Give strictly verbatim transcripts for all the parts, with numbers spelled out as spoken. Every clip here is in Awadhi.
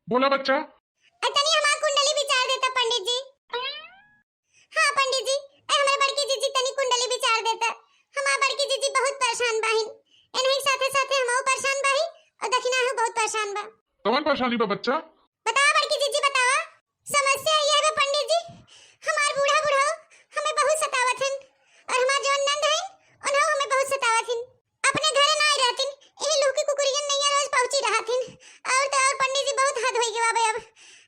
बोला बच्चा। अ, तनी हमार कुंडली विचार देता पंडित जी। हाँ पंडित जी, ए हमरे बड़की जीजी तनी कुंडली विचार देता। हमार बड़की जीजी बहुत परेशान बाहिन, इन्हीं साथे साथे हमहू परेशान बाही और दक्षिणा हूँ बहुत परेशान बा। कवन परेशानी बा बच्चा? बतावा बड़की जीजी, बतावा। समस्या यह बा पंडित जी, हमार बूढ़ा बुढ़ऊ हमें बहुत सतावत हन और हमार जवन नंद हन उन्हों हमें बहुत सतावत हन। अपने घरे नाई रहतिन, यही लुहकी कुकुरियन नैया रोज पहुंची रहतिन। और तो और पंडित जी बहुत हद होई गवा बा अब,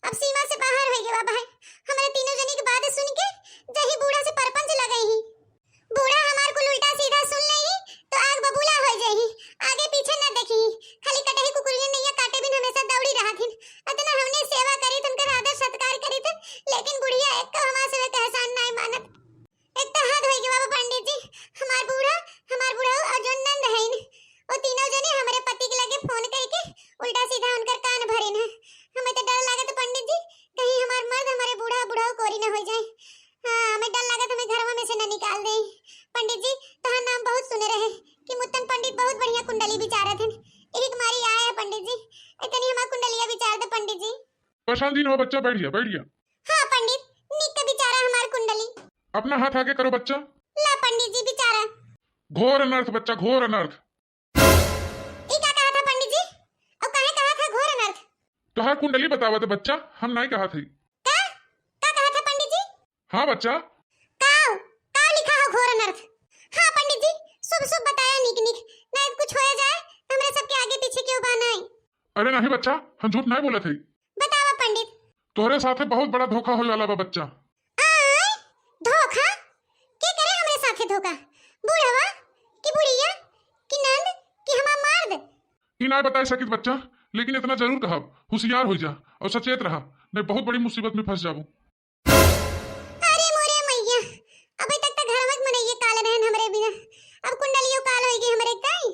अब सीमा से बाहर होई गवा बा। हमरे तीनों जनी के बात सुन के जही बूढ़ा से परपंच लगई ही। बूढ़ा हमार कुल उल्टा सीधा सुन ले ही तो आग बबूला हो जाई, आगे पीछे न देखी, खाली कटही कुकुरियन नैया काटे बिन हमेशा दौड़ी रहतिन। इतना हमने सेवा करी, उनकर आदर सत्कार करी थे, लेकिन बुढ़िया एक तो हमार सेवा के एहसान नाई मानत। एक तो हद होई गवा बा पंडित जी, हमार बूढ़ा, हमार बूढ़ा और जो नंद हईन, वो तीनों जने हमरे पति के लगे फोन करके उल्टा सीधा उनकर कान भरिन है। हमें तो डर लागत पंडित जी, कहीं हमार मर्द हमारे बूढ़ा बुढ़ऊ कोरी न हो जाए। हाँ, हमें डर लागत हमें घरवा में से न निकाल दे। पंडित जी, तहार नाम बहुत सुने रहे कि मुत्तन पंडित बहुत बढ़िया कुंडली विचारत हन। एक मारी आए है पंडित जी, ए तनी हमार कुंडलिया विचार दे पंडित जी। परेशान जिन हो बच्चा, बैठ जा, बैठ जा। हाँ पंडित, निक के विचारा हमार कुंडली। अपना हाथ आगे करो बच्चा। ला पंडित जी विचारा। घोर अनर्थ बच्चा, घोर अनर्थ। ई का कहा था पंडित जी? और काहे कहा था घोर अनर्थ? तोहार कुंडली बतावत बच्चा, हम नाई कहा थे। का? का कहा था पंडित जी? हाँ बच्चा। का? का लिखा हो घोर अनर्थ? हाँ पंडित जी, शुभ शुभ बताया निक निक, नहीं कुछ होया जाए, हमरे सबके आगे पीछे क्यों बा नाई। अरे नहीं बच्चा, हम झूठ नाई बोलत हई। बतावा पंडित। तोहरे साथे बहुत बड़ा धोखा होए वाला बा बच्चा। आय, धोखा? के करे हमरे साथे धोखा? बूढ़वा कि बुढ़िया कि नंद कि हमार मर्द? ई नाय बताए सकित बच्चा, लेकिन इतना जरूर कहब, होशियार हो जा और सचेत रहा, नहीं बहुत बड़ी मुसीबत में फंस जाबू। अरे मोरे मैया, अबे तक तो घरवा के मनइये काल रहन हमरे बिना, अब कुंडलियो काल होई गई हमरे ताई।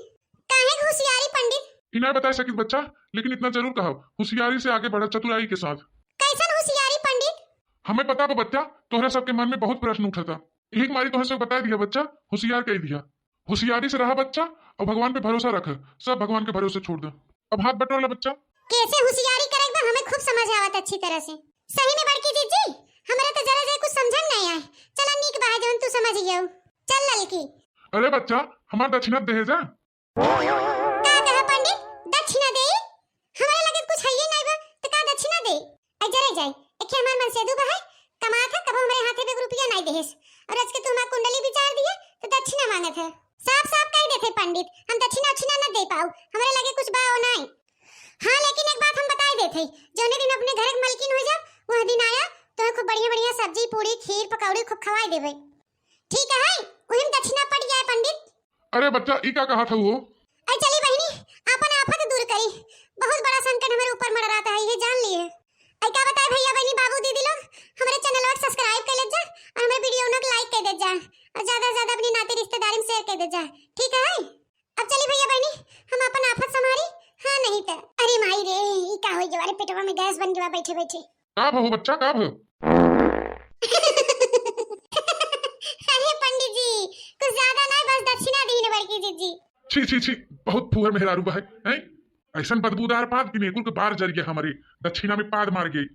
काहे के होशियारी पंडित? ई नाय बताए सकित बच्चा, लेकिन इतना जरूर कहब, होशियारी से आगे बढ़ा, चतुराई के साथ। कैसन होशियारी पंडित? हमें पता बा बच्चा, तोहरे सबके मन में बहुत प्रश्न उठता, यही मारी तोहरे सब बताए दिया बच्चा, होशियार कह दिया। होशियारी से रहा बच्चा, और भगवान पे भरोसा रख, सब भगवान के भरोसे छोड़ दे। अब हाथ बटोर ले बच्चा। कैसे होशियारी करे बा, हमें खूब समझ आवत अच्छी तरह से। सही में बड़की जीजी, हमरा तो जरा जे कुछ समझन नहीं आए। चला नीक बा जवन तू समझ गयो। चल ललकी। अरे बच्चा, हमार दक्षिणा दे जा। का कहा पंडित, दक्षिणा दे? हमारे लगे कुछ है ही नहीं बा, तो का दक्षिणा दे? आई जरे जाए, एके हमार मनसेदू बा है, कमात है, कबो हमरे हाथे पे एक रुपया नहीं देहेस। और आज के तू हमार कुंडली विचार दिए, तो दक्षिणा मांगत है। साफ साफ कह देते पंडित, हम दक्षिणा उक्षिणा न दे पाऊ, हमरे लगे कुछ बा ओ नहीं। हाँ, लेकिन एक बात हम बताई देते, जौने दिन अपने घर के मलकिन हो जा, वह दिन आया, तो खूब बढ़िया बढ़िया सब्जी, पूड़ी, खीर, पकौड़ी खूब खवाई देबे। ठीक है, वही में दक्षिणा पड़ जाए पंडित। अरे बच्चा, ई का कहा था वो? अरे चली बहिनी, आपन आफत दूर करी, बहुत बड़ा संकट हमारे ऊपर मंडराता है, ये जान लिए। अरे का बताए भैया, बहनी, बाबू, दीदी लोग, हमारे चैनलवा के subscribe कर लेत जा और हमारे वीडियो के like कर देत जा और ज्यादा से ज्यादा अपनी नाते रिश्तेदारी में share कर देत जा, ठीक है? अब चली भैया बहनी, हम अपन आफत संभारी। हाँ नहीं तो, अरे माई रे, ई का होई गवा रे, पेटवा में गैस बन गवा बैठे बैठे। का भो बच्चा, का भो? अरे पंडित जी, कुछ ज्यादा ना, बस दक्षिणा दीन बड़की जीजी। छी छी छी, बहुत फूहर मेहरारू बा है, हैं? ऐसन बदबूदार पाद कि नेकुर के बार जर गया हमारे, दक्षिणा में पाद मार गई।